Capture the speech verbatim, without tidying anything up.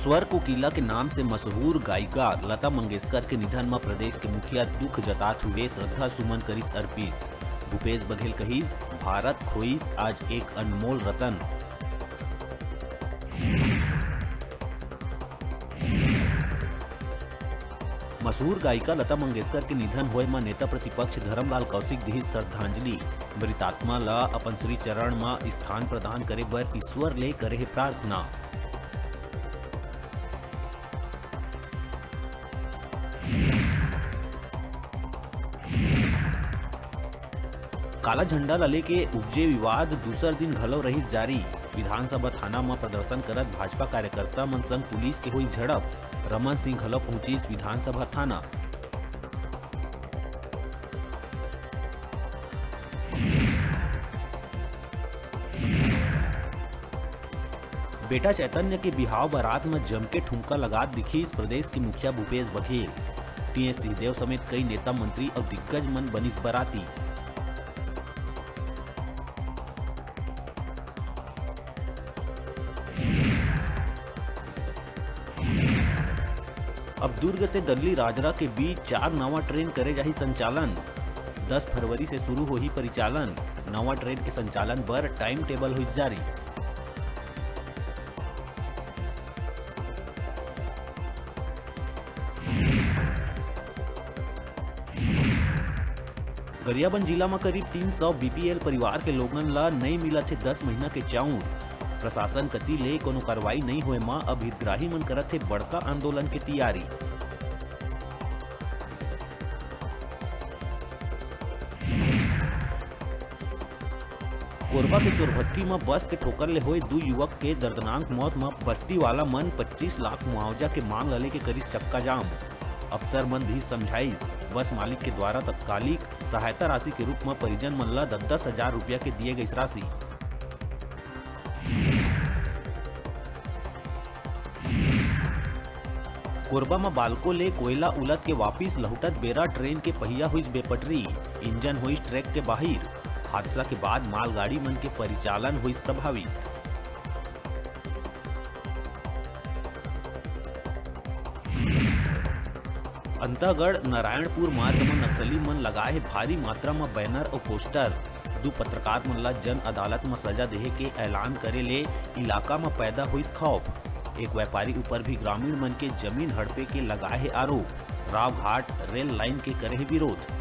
स्वर कोकिला के नाम से मशहूर गायिका लता मंगेशकर के निधन म प्रदेश के मुखिया दुख जतात हुए श्रद्धा सुमन करिस अर्पित। भूपेश बघेल कहिस, भारत खोइस आज एक अनमोल रतन। मशहूर गायिका लता मंगेशकर के निधन होए म नेता प्रतिपक्ष धरमलाल कौशिक दिहिस श्रद्धांजलि। मृतात्मा ल अपन श्री चरण म स्थान प्रदान करे बर ईश्वर ले करे हे प्रार्थना। काला झंडा ल लेके उपजे विवाद दूसर दिन घलो रहिस जारी। विधानसभा थाना म प्रदर्शन करत भाजपा कार्यकर्ता मन संग पुलिस के होइस झड़प। रमन सिंह घलो पहुंचिस विधानसभा थाना। बेटा चैतन्य के बिहाव बारात म जमके ठुमका लगात दिखिस प्रदेश के मुखिया भूपेश बघेल। टीएस सिंहदेव समेत कई नेता मंत्री अउ दिग्गज मन बनिस बराती। अब दुर्ग से दल्ली राजरा के बीच चार नवा ट्रेन करे जाही संचालन। दस फरवरी से शुरू होही परिचालन। नवा ट्रेन के संचालन बर टाइम टेबल होइस जारी। गरियाबंद जिला म करीब तीन सौ बीपीएल परिवार के लोगन ल नइ मिलत हे दस महीना के चाउर। प्रशासन कति ले कोनो कार्रवाई नइ होए म अब हितग्राही मन करत हे बड़का आंदोलन के तियारी। कोरबा के चोरभट्टी म बस के ठोकर ले होए दू युवक के दर्दनाक मौत म बस्ती वाला मन पच्चीस लाख मुआवजा के मांग ल लेके करिस चक्का जाम। अफसर मन भी समझाइस, बस मालिक के द्वारा तत्कालिक सहायता राशि के रूप म परिजन मन ल दस दस हजार रुपया के दिए गइस राशि। कोरबा म बालको ले कोयला उलद के वापिस लहुटत बेरा ट्रेन के पहिया होइस बेपटरी, इंजन होइस ट्रैक के बाहिर। हादसा के बाद मालगाड़ी मन के परिचालन होइस प्रभावित। अंतागढ़ नारायणपुर मार्ग म नक्सली मन लगाए हे भारी मात्रा म बैनर अउ पोस्टर। दू पत्रकार मन ल जन अदालत म सजा देहे के ऐलान करे ले इलाका म पैदा होइस खौफ। एक व्यापारी ऊपर भी ग्रामीण मन के जमीन हड़पे के लगाए हे आरोप। रावघाट रेल लाइन के करे हे विरोध।